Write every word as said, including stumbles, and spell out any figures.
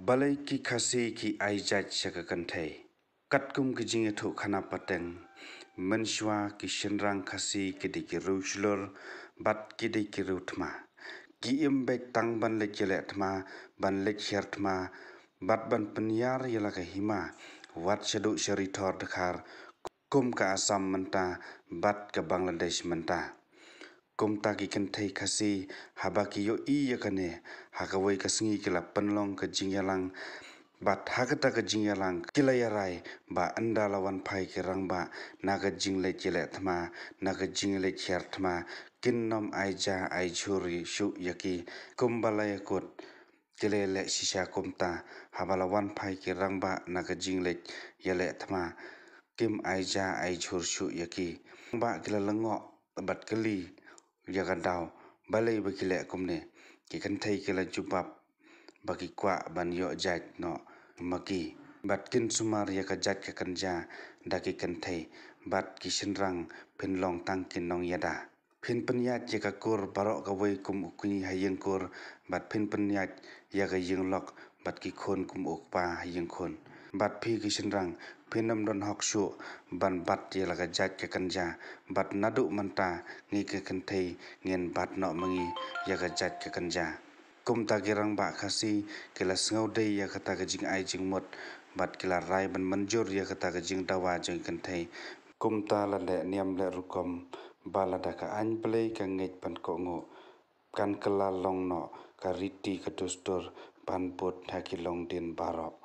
Balei ki Khasi ki ai jait sha ka kynthei? Katkum ki jingïathuhkhana pateng, mynshuwa ki shynrang Khasi ki dei ki riewshlur bad ki dei ki riewthma. Ki im beit tang ban leit ïaleh thma, ban leit hiar thma bad ban pynïar ïa la ka hima, wat shaduh sha ri thor dkhar, kum ka Assam mynta bad ka Bangladesh mynta. Kumta ki kynthei Khasi, haba ki ïohi ïa kane, ha kawei ka sngi ki la pynlong ka jingïalang bad ha kata ka jingïalang ki la ïarai ba ynda la wan phai ki rangbah na ka jingleit ïaleh thma, na ka jingleit hiar thma, kin nym ai ja ai jhur shuh ïa ki. Kumba la ïakut, ki la ïaleh shisha kumta, haba la wan phai ki rangbah na ka jingleit ïaleh thma, kim ai ja ai jhur shuh ïa ki. Rangbah ki la lyngngoh bad kylli ïa ka daw, balei ba ki leh kumne. Ki kynthei ki la jubab ba ki kwah ban ïoh jait noh ma ki. Bad kin sumar ïa ka jait ka kynja da ki kynthei, bad ki shynrang phin long tang ki nongïada. Phin pynïaid ïa ka kur baroh kawei kum u kñi ha ïing kur, bad phin pynïaid ïa ka ïing lok bad ki khun kum u kpa ha ïing khun. Bad phi ki shynrang, phin ym don hok shuh ban bat ïa la ka jait ka kynja, bad naduh mynta ngi ki kynthei ngin bat noh ma ngi ïa ka jait ka kynja. Kumta ki rangbah Khasi ki la sngewdei ïa kata ka jingai jingmut, bad ki la rai ban mynjur ïa kata ka jingdawa jong ki kynthei. Kumta la leh niam leh rukom, ba lada ka aiñ Blei ka ngeit ban kohnguh, kan kylla long noh ka riti ka dustur ban bud ha ki longdien baroh.